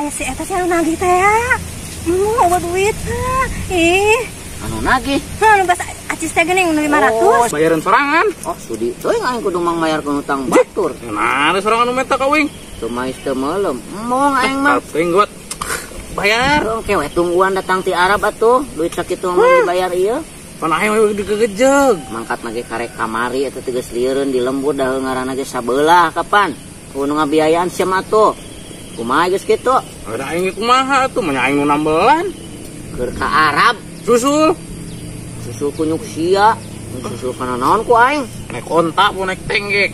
Aya si eta si anu nagih teh ya. Mau duit. Ih, anu nagih. Anu bas acis teh geuning 500. Oh, bayaran sorangan. Oh, sudi teuing aing kudu mang mayar ku hutang batur. Nah, sorangan nu meta ka uing. Tumais teu meulem. Emong aing mah. Teuing buat bayar. Oke, we tungguan datang ti Arab atuh. Duit sakitu mah dibayar ieu. Pan aing we digegejeg. Mangkat nage karek kamari eta teh geus lieureun di lembur daheul ngaranna ge sabelah kapan. Kudu ngabiayaan sia mah atuh. Kumaha geus kitu? Ada aing kumaha atuh, mah aing nu nambelan. Keur ka Arab susul. Susul kunyuk sia, susul kana naon ku aing? Naik onta po naik tenggek.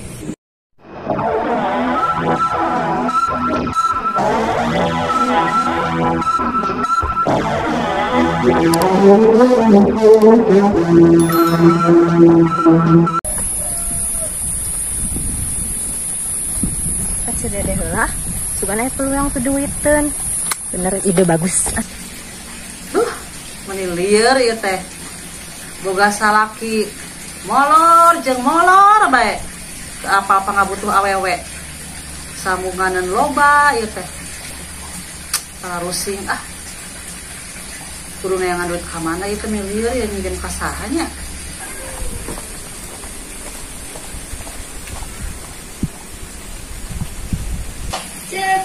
Aca dede heula, sugan aya peluang teu duiteun. Bener ide bagus. Duh, meni lieur ieu teh. Boga salaki molor jeung molor bae. Apa-apa ngabutuh awewe. Sambunganan loba ieu teh. Tarusing ah. Kudu neangan duit ka mana ieu teh milieur ya nyieun ka saha nya.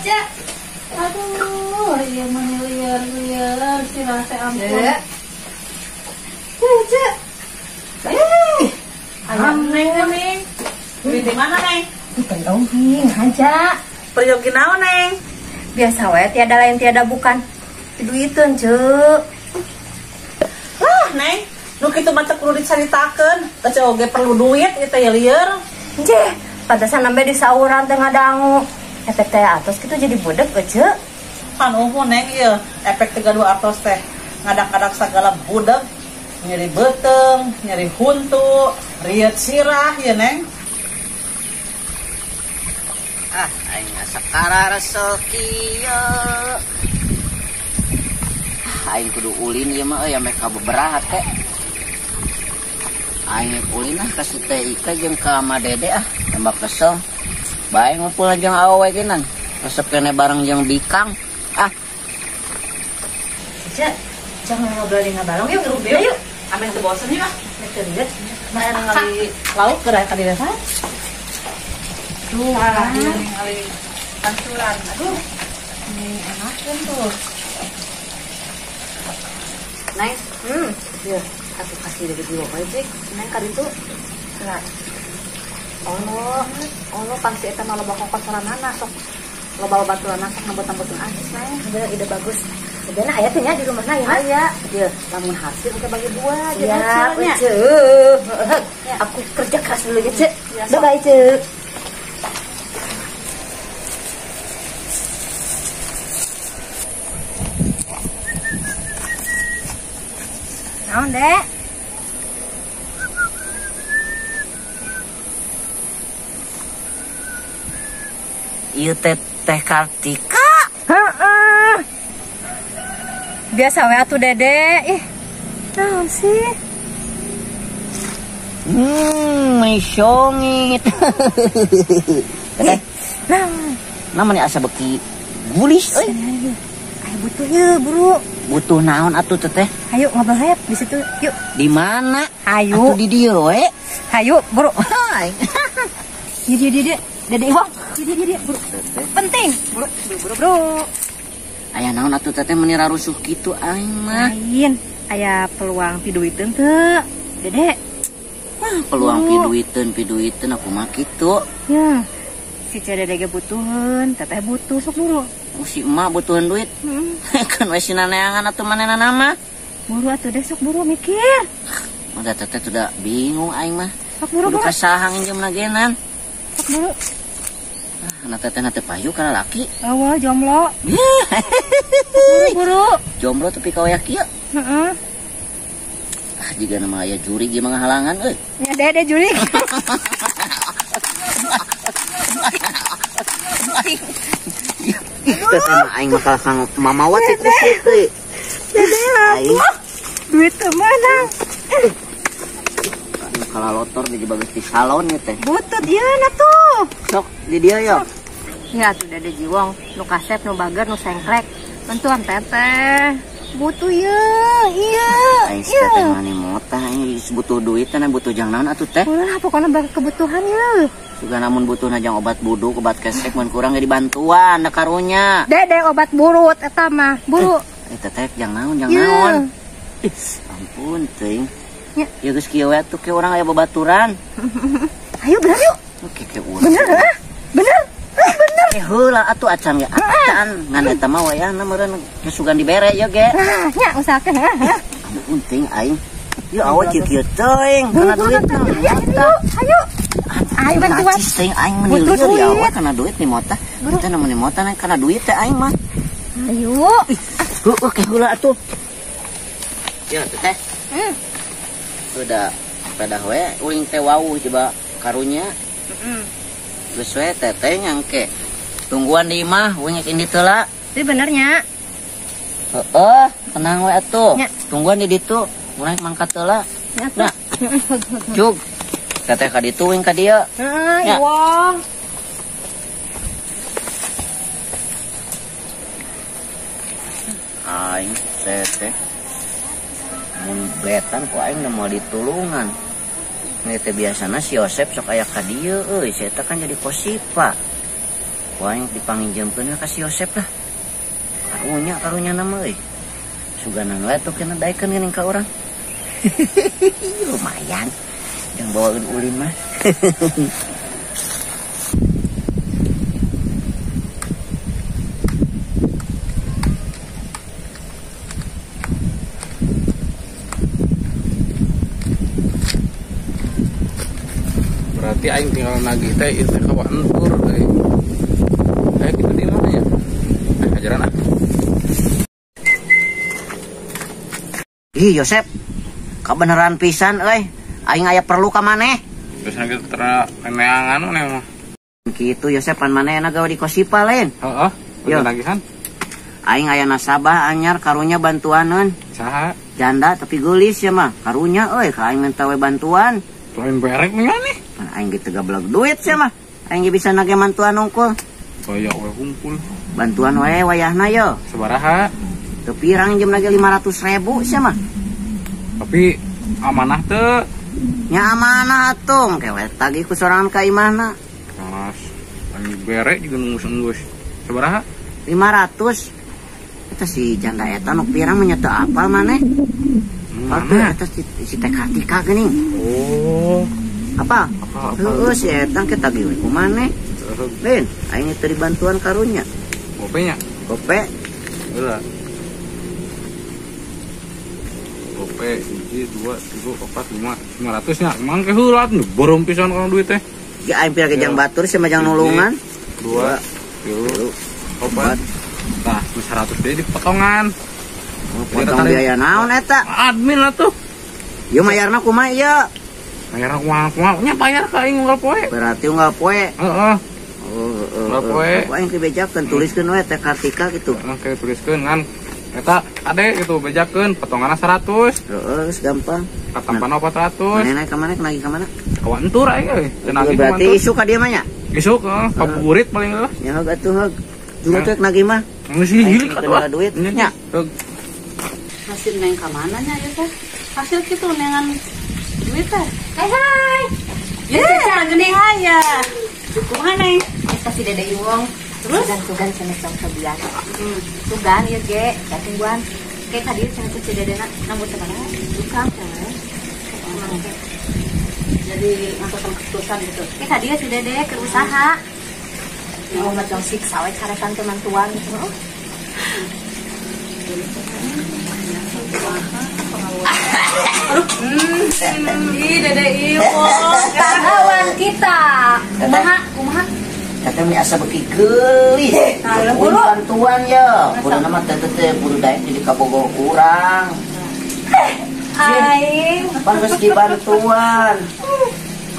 Cek. Aduh, ieu mah lieur-lieur sirah teh ampun. Cek. Eh, ayam neng neng. Duit di mana neng? Di pendohing aja. Peryogi naon neng? Biasa we tiada lain tiada bukan. Duiteun, Cek. Lah, neng, nu kitu mah teu kudu dicaritakeun. Teh oge perlu duit ieu teh lieur. Jeh, pantesan nambe di sauran teh ngadangu. Efek teh atos kitu jadi budeg Cek. Pan umum neng ieu, efek teh gaduh atos teh ngadak-ngadak sagala budeg. Nyeri beuteung, nyeri huntu, rieut sirah ya neng. Ah, aing asa kararesel kieu. Aing kudu ulin ieu mah euy ame kabeberaha teh. Aing ulin ah ka si Teh Ika jeung ka Ma Dede ah, tambah kesel. Bae ngumpul jeung awewe geunan. Resep kene bareng jeung Bikang. Ah. Cek, jangan ngobrol di ngabalong yuk, ngeruk yuk. Amin teu bosen yuk ah. Teu lieur. Maen ngali lauk geura ka dieu teh. Duh, ngali pancuran. Aduh. Ini enakeun tuh. Neng, ya, aku kasih dari dua wae, Neng ka ditu. Lah. Allah, pan si eta mah loba kokosoranana sok loba baturanna sok nambut-nambuteun acis, Neng. Bener ide bagus. Sebenarnya aya teh nya di rumahna ya. Aya. Ieu, lamun hasil engke bagi dua jeung hasilnya. Ya, aku kerja keras dulu ya, Cek. Bye bye, Cek. Naon, Dek? Ieu teh Teh Kartika. Heeh. Biasa we atuh Dede. Ih. Naon sih? Misongit. Teteh. Nah, namanya asa beki gulis euy. Ayo butuh yeuh, Bro. Butuh naon atuh teteh? Ayo ngobrol hayap di situ, yuk. Di mana? Ayo. Atuh di dieu we. Ayo, Bro. Hai. Di di di. Dede Iwang. Di di di, Bro. Penting. Bro, bro, bro. Aya naon atuh teteh meni rarusuh kitu aing mah. Lain, aya peluang piduiteun teu. Dede. Wah, peluang piduiteun aku mah kitu. Ya. Si Dede ge butuheun, teteh butuh sok buru. Oh, si emak butuhan duit. Kan we sina neangan atuh manehna mah. Buru atuh deh sok buru mikir. Udah teteh sudah bingung aing mah. Sok buru kudu ka saha nginjem nagenan. Sok buru. Ah, na teteh na teu payu ka lalaki. Eueuh jomblo. Buru buru. Jomblo tapi ka waya kieu. Heeh. Ah, jiga nama aya juri ge mah ngahalangan euy. Nya dede juri. Teteh mah aing mah kalah kang mamawat sih kusut euy. Dede Aing duit teu meunang. Kalah lotor di bagus di salon ya teh. Butut ieu na tuh. Sok di dieu yo. Ya atuh Dede Jiwong, nu kasep, nu bager, nu sengklek. Bantuan teteh. Butuh ye, iya. Aing si teteh mani motah, aing butuh duit teh butuh jang naon atuh teh. Ulah pokona kebutuhan ye. Suga namun butuhna jang obat buduk, obat kesek mun kurang ge dibantuan da karunya. Dede obat burut eta mah, buru. Teteh jang naon, jang naon. Ih, ampun teuing. Ya geus kieu we atuh ke urang aya babaturan. Ayo bener yuk. Oke ke urang. Bener heuh? Bener. Bener. Heula atuh acan ge acan. Ngan eta mah wayahna meureun sugan dibere ye ge. Nah, nya usahakeun heuh. Ampun teuing aing. Ieu awe kieu-kieu teuing kana duit. Ayo, ayo. Ayo bantuan. Teuing aing meni lieur ya awe kana duit ni motah. Teh namun ni motah kana duit teh aing mah. Ayo. Heuh ke heula atuh. Ya teteh. Udah pedah we uing teh wau coba karunya. Geus we teteh nyangke. Tungguan di imah uing indi teu la. Tapi benernya. Heeh, tenang we atuh. Tungguan di ditu, urang mangkat teu la. Nah. Cug. Teteh ka ditu uing ka dieu. Heeh, iwang. Aing teteh mun betan ku aing moal ditulungan. Ini teh biasana si Yosep sok aya ka dieu euy, si eta kan jadi kosipa. Ku aing dipanginjeumkeun ka si Yosep lah. Karunya karunya nama euy. Suganan we atuh kena daekeun geuning ka urang. Lumayan. Yang bawaeun ulin mah. Berarti aing tinggal nagih teh ieu teh ka Wantur euy. Kayak gitu di mana ya? Ajaran ah. Ih Yosep, kabeneran pisan euy. Aing aya perlu ka maneh. Geus kitu tera neangan maneh mah. Kitu Yosep pan manehna gawe di Kosipa lain. Heeh, uh, nagihan. Aing aya nasabah anyar karunya bantuaneun. Saha? Janda tapi geulis ya mah. Karunya euy ka aing minta we bantuan. Lain berek nih. Pan aing ge teu gablek duit sia mah. Aing ge bisa nage mantuan unggul. Baya we kumpul. Bantuan wae wayahna yo. Sabaraha? Teu pirang jam lagi 500.000 sia mah. Tapi amanah teu? Nya amanah atuh, engke we tagih ku sorangan ka imahna. Mas, aing berek juga nunggus-nunggus. Sabaraha? 500. Eta si janda eta nu pirang mah nya teu apal maneh. Mana? Eta si Teh Kartika geuning. Oh. Apa? Heeh, si eta ke tagih we ku maneh. Lin, aing teu dibantuan karunya. Gope nya? Gope. Heula. Gope 1 2 3 4 5 500 nya. Emang ke heula borong pisan kana duit teh. Ya aing pira ge jang batur sia mah jang nulungan. 2 3 4. Tah, 100 deui dipotongan. Potong biaya naon eta? Admin lah tuh. Ieu mayarna kumaha ieu? Bayar kumaha-kumaha nya bayar ka aing unggal poe. Berarti unggal poe. Heeh. Oh, heeh. Unggal poe. Aing dibejakeun tuliskeun we Teh Kartika gitu. Heeh, kayak tuliskeun ngan eta ade gitu bejakeun potonganna 100. Heeh, geus gampang. Katampana 400. Maneh naik ka mana nagih ka mana? Ka Wantur aing euy. Nagih berarti isuk ka dieu mah nya? Isuk heeh, kabuburit paling lah. Nya heug atuh heug. Dulu teh nagih mah. Geus hilik atuh duit nya. Hasil neng ka mana nya ieu teh? Hasil kitu nengan duit teh. Hai hai. Ya, geuning aya. Kumaha neng? Eta si Dede Iwong. Terus sugan cenah tong sabulan. Sugan ieu ge, da tungguan. Ke ka dieu cenah si Dedena nambut sabaraha? Tukang cenah. Jadi ngangkut keputusan gitu. Ke ka dieu si Dede keur usaha. Iwong mah tong siksa we carekan teh mantuan gitu. Ih, Dede Iwong, pahlawan kita. Kumaha, kumaha? Teteh meni asa beuki geulis. Buru bantuan ya. Kudu mah teteh teh kudu daek jadi kabogoh urang. Aing, pan geus dibantuan.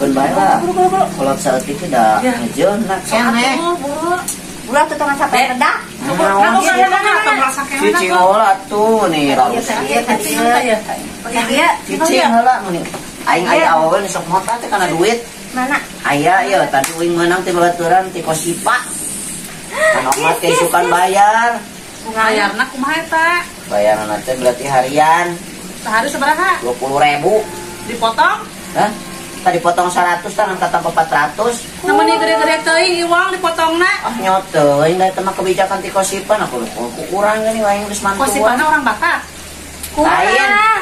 Keun bae lah. Kolot saeutik teh da ngejeunna keneh. Ulah tuh tong sampai redak. Cicing heula tuh nih raus. Cicing heula meni. Aing aya awewe nu sok mota teh kana duit. Mana? Aya ieu tadi uing meunang ti babaturan ti Kosipa. Kan omat teh isukan bayar. Bayarna kumaha eta? Bayarna teh berarti harian. Sehari sabaraha? 20.000. Dipotong? Hah? Tadi potong 100 tah angkat tambah 400. Nah meni gede-gede teuing iwang dipotongna. Ah nyaho teuing da eta mah kebijakan ti Kosipan aku kurang geuning aing geus mantuan. Kosipana orang Batak. Kurang.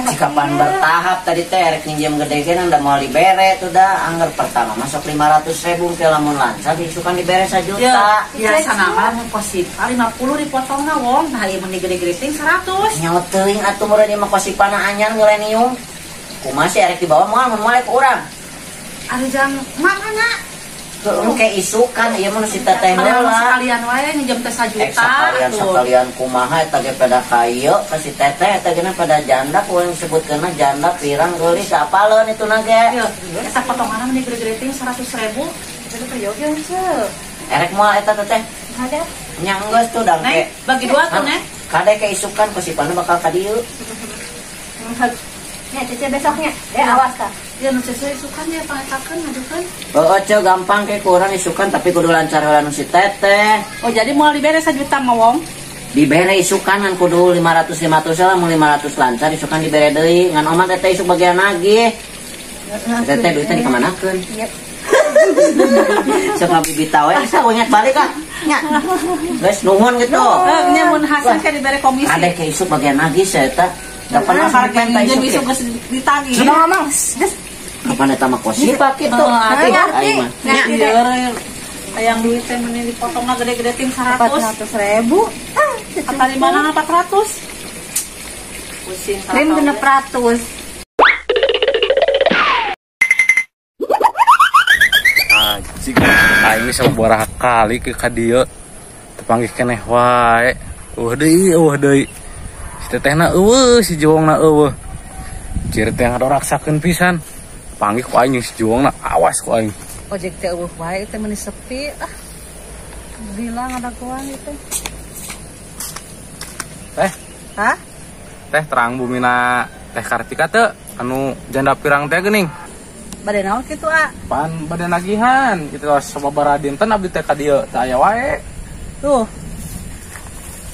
Cikapan bertahap tadi teh rek minjem gede ge da moal dibere tuh da angger pertama masuk 500.000 ke lamun lancar isukan dibere 1 juta. Ya sana mah mun Kosipa 50 dipotongna wong nah ieu meni gede-gede teuing 100. Nyaho teuing atuh meureun ieu mah Kosipana anyar milenium. Kumaha sih erek dibawa moal mun moal ku urang. Ari jang mana? Heueuh ke isukan ieu mah si teteh heula. Sekalian wae nginjem teh 1 juta. Sekalian kumaha eta ge pada ka ieu ka si teteh eta geuna pada janda ku urang sebutkeunna janda pirang geulis apaleun itu na ge. Ieu eta potonganna meni gede-gede teh 100.000. Itu peryogi heuh. Erek moal eta teteh. Ada. Nya geus tuh dang ge. Bagi dua tuh neh. Kade ke isukan Kosipana bakal ka dieu. Ya, Cece besoknya. Awas kah. Ya, nu Cece isukan ya pangetakeun ngajukeun. Heeh, Ceu gampang ke kurang isukan tapi kudu lancar heula nu si teteh. Oh, jadi moal dibere 1 juta mah wong? Dibere isukan ngan kudu 500 lah mun 500 lancar isukan dibere deui ngan omat teteh isuk bagian nagih. Teteh duitnya dikamanakeun? Iya. Sok ngabibita we, bisa ingat balik ah. Nya. Geus nuhun gitu. Heuh, nya mun hasil ke dibere komisi. Ade ke isuk bagian nagih sia eta. Kapan harga minta isuk geus ditagih. Ngomong, geus. Kapan eta mah Kosipa kitu. Ngerti. Hayang duit teh meni dipotongna gede-gede tim 100. 400.000. Ah, atari mana 400? Pusing. Krim 600. Anjing, aing sabaraha kali ke ka dieu. Tepanggih keneh wae. Eueuh deui, eueuh deui. Si tetehna eueuh, si juwongna eueuh. Ciri teh ngadoraksakeun pisan. Panggih ku aing si juwongna, awas ku aing. Ojek teh eueuh wae teh meuni sepi ah. Gila ngadagoan ieu teh. Teh. Hah? Teh terang bumina Teh Kartika teu anu janda pirang teh geuning. Bade naon kitu ah? Pan bade nagihan kitu sababaraha dinten abdi teh ka dieu teu aya wae. Tuh.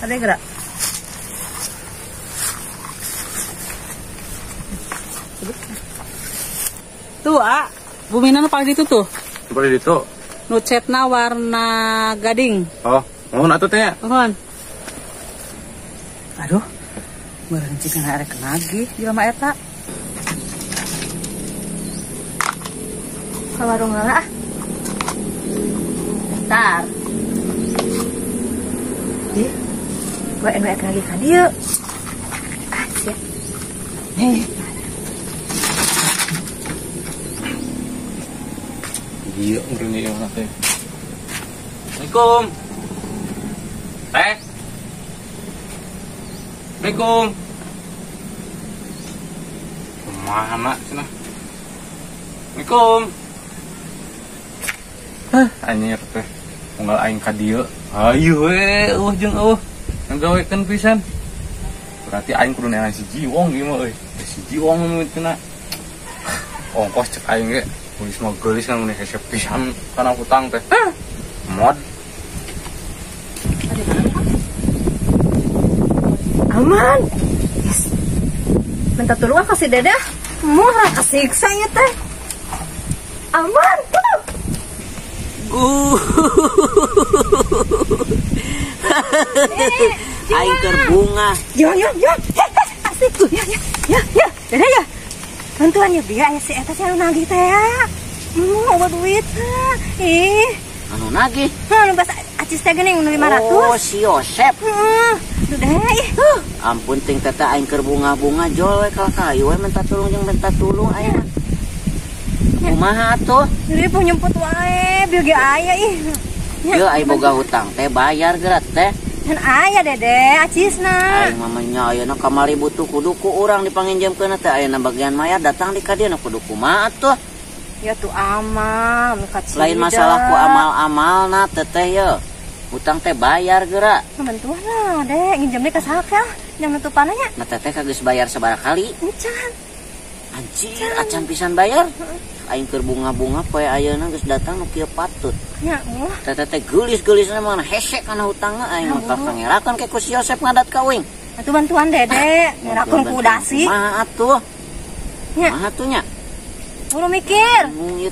Ade gerak. Tuh, ah, bumina nu paling ditu tuh. Paling ditu. Nu cetna warna gading. Oh, nuhun atuh teh. Nuhun. Aduh, meureun cicing arek nagih jelema eta. Ka warung heula ah. Bentar. Ih, gua enak lagi ka dieu. Ah, siap. Nih. Iya, ngurungnya yang teh. Assalamualaikum. Teh. Assalamualaikum. Kemana cenah? Assalamualaikum. Hah, anjir teh. Unggal aing ka dieu. Hayu we, eueuh jeung eueuh. Ngagawekeun pisan. Berarti aing kudu neangan si Jiwong ieu mah euy. Si Jiwong mah cenah. Ongkos cek aing ge. Geus mah geulis kan mun hese pisan kana hutang teh. Mod. Aman. Yes. Minta tolong kasih dadah. Murah kasiksa nya teh. Aman. Aing keur bunga. Yo yo yo. Asik. Ya ya ya ya. Dadah ya. Bantuan ya biar si eta si anu nagih teh ya. Obat duit. Ih. Anu nagih? Anu bas acis teh geuning nu 500. Oh, si Yosep. Heeh. Duh deh ih. Ampun ting teteh aing keur bunga-bunga jol we ka kayu we minta tulung jeung minta tulung aing mah. Kumaha atuh? Jadi puh nyemput wae bieu ge aya ih. Yeuh aing boga hutang teh bayar geura teh. Dan aya dede acisna. Aing mamanya ayeuna kamari butuh kudu ku urang dipanginjemkeun teh ayeuna bagian mayar datang di ka dieu kudu kumaha atuh. Ya tuh amal nu kacida. Lain masalah ku amal-amalna teteh ye. Hutang teh bayar geura. Bantuan lah dek nginjem deui ka saha ya? Jam nutupanna nya. Nah teteh kageus bayar sabaraha kali? Encan. Anjir, acan pisan bayar. Aing keur bunga-bunga poe ayeuna geus datang nu kieu patut. Nya ulah. Teteh teh geulis-geulisna mah hese kana hutangna aing mah kangerakeun ke ku si Yosep ngadat ka uing. Atuh bantuan Dede, ngerakeun ku dasi. Kumaha atuh? Nya. Kumaha atuh nya? Buru mikir.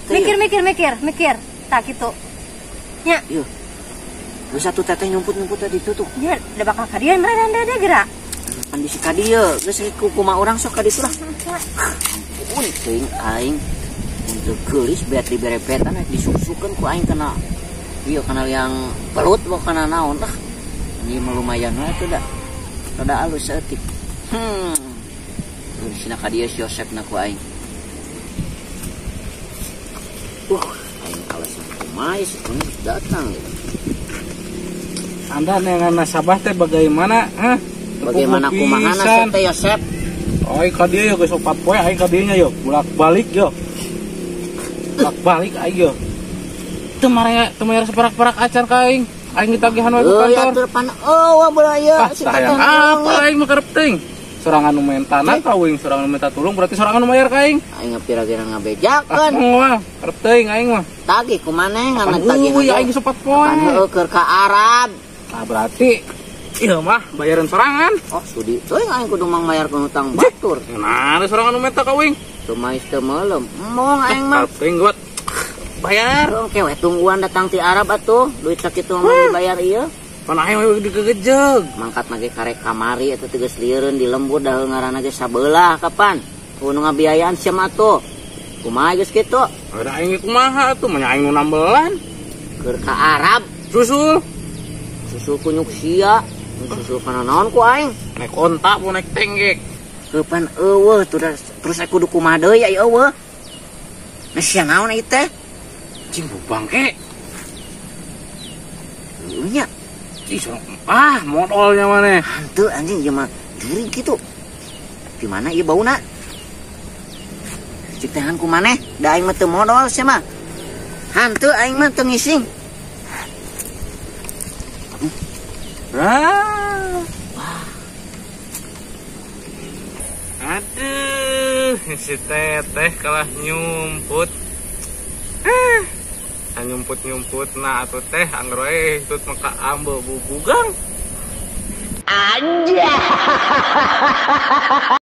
Mikir mikir mikir mikir. Tak kitu. Nya. Ieu. Geus atuh teteh nyumput-nyumput tadi itu tuh. Nya, da bakal ka dieu meureun Dede geura. Pan bisi ka dieu, geus kumaha urang sok ka ditu lah. Ampun teuing aing. Untuk geulis beat diberepetan disusukeun ku aing kana ieu kana yang pelut boh kana naon lah. Ini mah lumayan we atuh da. Rada alus saeutik. Geus ka dieu si Yosep na ku aing. Aing alasan kumaha si Kunis datang gitu. Anda dengan nasabah teh bagaimana? Hah? Bagaimana kumaha nasib teh Yosep? Aing ka dieu geus 4 poe aing ka dieu nya yo, bolak-balik yo. Bolak-balik aing yo. Teu mayar separak-parak acan ka aing. Aing ditagihan we ku kantor. Euy atuh pan eueuh bola ieu si teteh. Apa aing mah karep teuing. Sorangan nu mentana ka uing, sorangan nu minta tulung berarti sorangan nu mayar ka aing. Aing pira-pira ngabejakeun. Moal, karep teuing aing mah. Tagih kumaneh ngan tagih. Euy aing geus 4 poe. Pan heueuh keur ka Arab. Nah berarti ieu mah bayaran sorangan. Oh sudi teuing aing kudu mang mayarkeun hutang batur. Nah, ada sorangan nu menta ka uing. Teu mais teu meulem. Embung aing mah. Teuing buat bayar. Oke we tungguan datang ti Arab atuh, duit sakitu mah dibayar ieu. Pan aing we digegejeg. Mangkat mah ge karek kamari eta teh geus lieureun di lembur daheul ngaranna ge sabelah kapan. Kudu ngabiayaan sia mah atuh. Kumaha geus kitu? Ada aing kumaha atuh, mah aing nu nambelan. Keur ka Arab susul. Susul kunyuk sia, susul kana naon ku aing? Naik onta po naik tenggek. Kapan eueuh terus aku kudu kumaha deui ya eueuh. Nah sia naon ieu teh? Cing bangke. Heueuh nya. Ih, ah modolnya maneh. Henteu anjing ieu mah jurig kitu. Di mana ieu bauna? Cik tehan ku maneh, da aing mah teu modol sia mah. Henteu aing mah teu ngising. Ah. Aduh, si teteh kalah nyumput. Nyumput-nyumput nah atuh teh angger we tut maka ambe bubugang. Anjay.